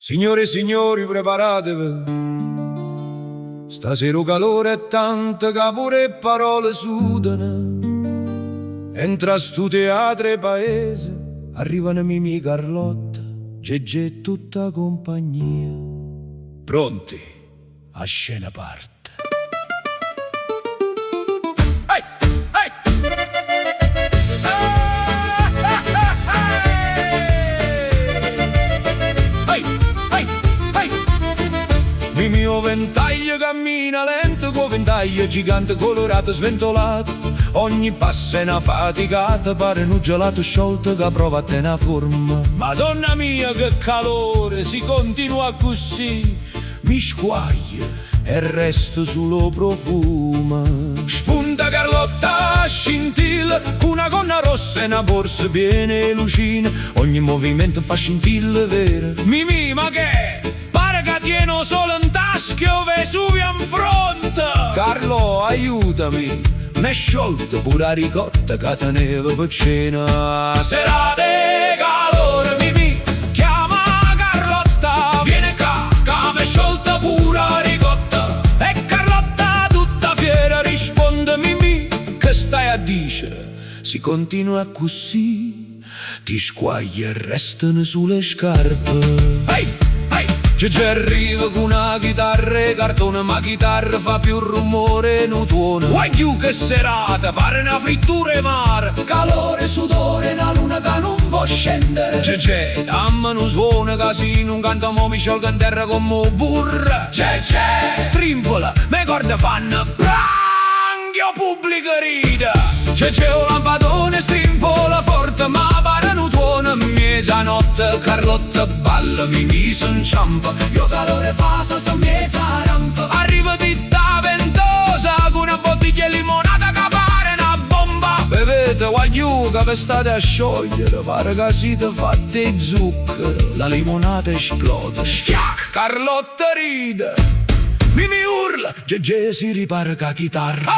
Signore e signori, preparatevi. Stasera 'o calore è tanto ca pure 'e parole sudano. Entra stu teatro 'e paese, arrivano Mimì Carlotta, Gegè e tutta 'a compagnia. Pronti? 'A scena parte. Ehi, ehi! Ehi, ehi, ehi! Mimì 'o ventaglio cammina lento cu 'o ventaglio gigante colorato sventolato. Ogni passo è na faticata, pare nu gelato sciolto ca prova a tenè 'a forma. Madonna mia che calore, si continua accussì, mi squaglio e resto sulo 'o profumo. Spunta Carlotta scintilla, cu na gonna rossa e na borsa piena 'e lucine. Ogni movimento fa scintille vere. Mimì, ma che è? Pare ca tiene 'o sole in tasca e 'o Vesuvio in fronte! Carlo, aiutami! M'è sciolto pure 'a ricotta ca tenevo pe' cena. Serata 'e calore, Mimì, chiama Carlotta, viene ccà, ca m'è sciolta pure 'a ricotta. E Carlotta tutta fiera risponde Mimì, che stai a dicere? Si continua accussì, ti squagli e restano sule 'e scarpe. Ehi, ehi! Gegè arriva cu na chitarra 'e cartone, ma 'a chitarra fa più rumore 'e nu tuono. Guagliù che serata, pare na frittura 'e mare. Calore, sudore, na luna ca nun vo' scendere. Gegè, damme nu suono ca si nun canto mo mi sciolgo in terra come 'o burro. Gegè, strimpola, me corde fanno prang e 'o pubblico ride. Gegè 'o lampadone strimpola forte, ma pare nu tuono mezzanotte. Carlotta balla, Mimì s'inciampa, e 'o calore fa salsa miezz' 'a rampa. Arriva Titta Ventosa con una bottiglia 'e limonata che pare una bomba. Bevete, guagliù, ca ve state a sciogliere, pare ca siete fatte 'e zucchero. La limonata esplode, schiac! Carlotta ride, Mimì urla, Gegè si ripara ca chitarra.